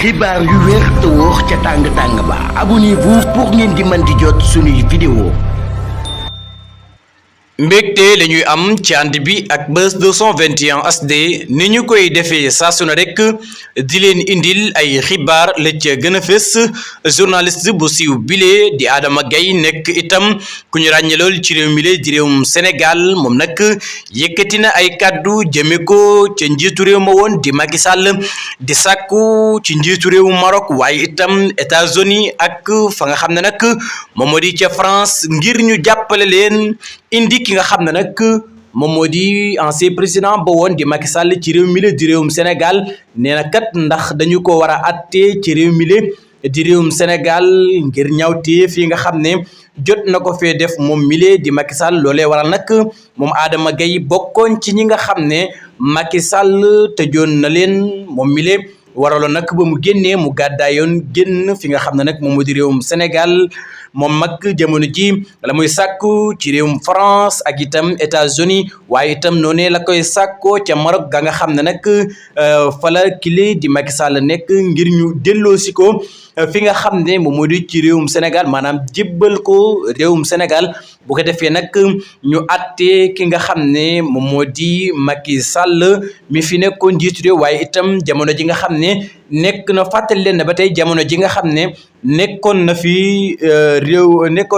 xibaar yu wér te wóor ca tàng ba abonnez-vous pour ngeen di mën di jot suñuy vidéo. mbégte lañuy am ci ànd bi ak Buzz 221 HD ni ñu koy defee saa su ne rek di leen indil ay xibaar la ca gën a fës journaliste bu siiw bile di Adama Gaye nekk itam ku ñu ràññelool ci réew mi di réewum Sénégal moom nag yëkkati na ay kàddu jëme ko ca njiitu réew ma woon di Macky Sall di sàkku ci njiitu réewu Maroc waaye itam États-Unis ak fa nga xam ne nag moom moo di ca France ngir ñu jàppale leen indi ki nga xam ne nag moom moo di ancien président ba woon di Macky Sall ci réew mi di réewum Sénégal nee na kat ndax dañu ko war a atte ci réew mi di réewum Sénégal ngir ñaawteef yi nga xam ne jot na ko fee def moom mi di Macky Sall loolee waral nag moom Adama Gaye bokkoon ci ñi nga xam ne Macky Sall tëjoon na leen moom mi waraloon nag ba mu génnee mu gàddaayoon génn fi nga xam ne nag moom moo di réewum Sénégal moom mag jamono ji la muy sàkku ci réewum France ak itam États-Unis waaye itam noonee la koy sàkkoo ca Maroc ga nga xam ne nag fala kile di Macky Sall nekk ngir ñu delloosi ko fi nga xam ne moom moo di ci réewum Sénégal maanaam jébbal ko réewum Sénégal bu ko defee nag ñu àtte ki nga xam ne moom moo di Macky Sall mi fi nekkoon njiitu réew waaye itam jamono ji nga xam ne nekk na fàttali leen ne ba tey jamono ji nga xam ne nekkoon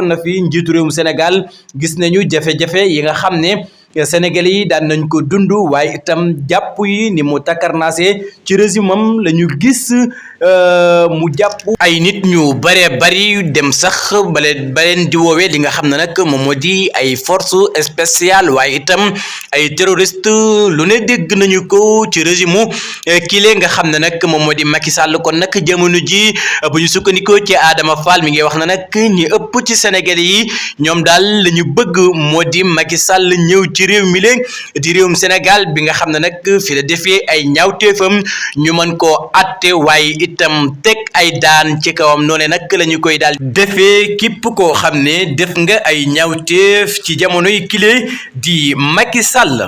na fi njiitu réewum Sénégal gis nañu jafe-jafe yi nga xam ne Sénégalais yi daan nañ ko dund waaye itam jàpp yi ni mu takkarnaase ci régime am la ñu gis mu jàpp ay nit ñu bare bari dem sax baleen di woowee li nga xam ne nag moom moo di ay force spéciale waaye itam ay terroriste lu ne dégg nañu ko ci régime kile nga xam ne nag moom moo di Macky Sall kon nag jamono ji bu ñu sukkandikoo ci Adama Fall mi ngi wax na nag ñi ëpp ci Sénégalais yi ñoom daal la ñu bëgg moo di Macky Sall ñëw ci réew mi di réewum Sénégal bi nga xam ne nag fi la defee ay ñaawteefam ñu mën koo atte waaye itam teg ay daan ci kawam noone nag la ñu koy daal defee képp koo xam ne def nga ay ñaawteef ci jamonoy kile di Macky Sall